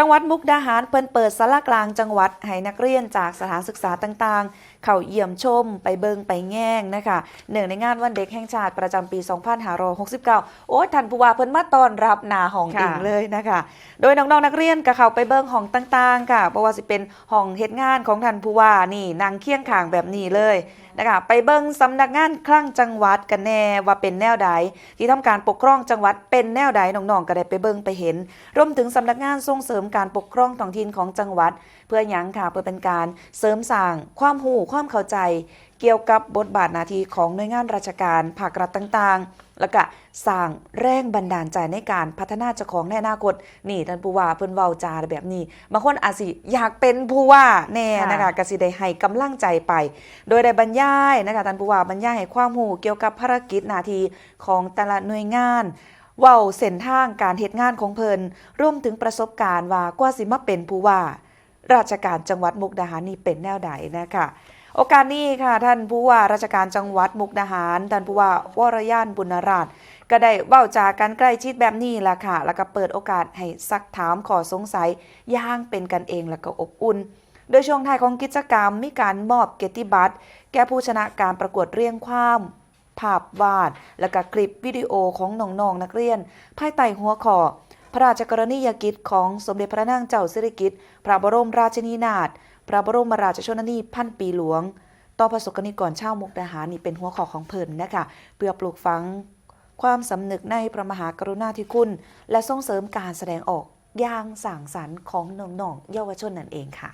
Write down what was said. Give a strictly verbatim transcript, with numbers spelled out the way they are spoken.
จังหวัดมุกดาหารเพิ่นเปิดศาลากลางจังหวัดให้นักเรียนจากสถานศึกษาต่างๆ เข้าเยี่ยมชมไปเบิ่งไปแยงนะคะ เนื่องในงานวันเด็กแห่งชาติประจำปี สองพันห้าร้อยหกสิบเก้า โอ้ย ท่านผู้ว่าเพิ่นมาต้อนรับหน้าห้อง ค่ะ เองเลยนะคะ โดยน้องๆนักเรียนก็เข้าไปเบิ่งห้องต่างๆค่ะ เพราะว่าสิเป็นห้องเฮ็ดงานของท่านผู้ว่านี่นั่งเคียงข้างแบบนี้เลยนะคะ ไปเบิ่งสำนักงานคลังจังหวัดกันแน่ว่าเป็นแนวใด ที่ทำการปกครองจังหวัดเป็นแนวใด น้องๆก็ได้ไปเบิ่งไปเห็น รวมถึงสำนักงานส่งเสริมการปกครองท้องถิ่นของจังหวัด เพื่อหยังค่ะ เพื่อเป็นการเสริมสร้างความรู้ความเข้าใจ เกี่ยวกับบทบาทหน้าที่ของหน่วยงานราชการภาครัฐต่างๆ แล้วก็สร้างแรงบันดาลใจในการพัฒนาเจ้าของในอนาคต นี่ท่านผู้ว่าเพิ่นเว้าจาแบบนี้ บางคนอาจสิอยากเป็นผู้ว่าแน่นะคะ ค่ะ ก็สิได้ให้กำลังใจไป โดยได้บรรยายนะคะ ท่านผู้ว่าบรรยายให้ความรู้เกี่ยวกับภารกิจหน้าที่ของแต่ละหน่วยงาน เว้าเส้นทางการเฮ็ดงานของเพิ่น รวมถึงประสบการณ์ว่ากว่าสิมาเป็นผู้ว่าราชการจังหวัดมุกดาหารนี่เป็นแนวใดนะคะ โอกาสนี้ค่ะ ท่านผู้ว่าราชการจังหวัดมุกดาหาร ท่านผู้ว่าวรยานบุญราช ก็ได้เว้าจากันใกล้ชิดแบบนี้ล่ะค่ะ แล้วก็เปิดโอกาสให้ซักถามข้อสงสัยอย่างเป็นกันเองและก็อบอุ่น โดยช่วงท้ายของกิจกรรมมีการมอบเกียรติบัตร แก่ผู้ชนะการประกวดเรียงความ ภาพวาด และก็คลิปวิดีโอของน้องๆนักเรียน ภายใต้หัวข้อ พระราชกรณียกิจของสมเด็จพระนางเจ้าสิริกิติ์ พระบรมราชินีนาถ พระบรมราชชนนีพันปีหลวง ต่อประสบกรณิกรชาวมุกดาหารนี่เป็นหัวข้อของเพิ่นนะคะ เพื่อปลูกฝังความสำนึกในพระมหากรุณาธิคุณ และส่งเสริมการแสดงออกอย่างสร้างสรรค์ของน้องๆเยาวชนนั่นเองค่ะ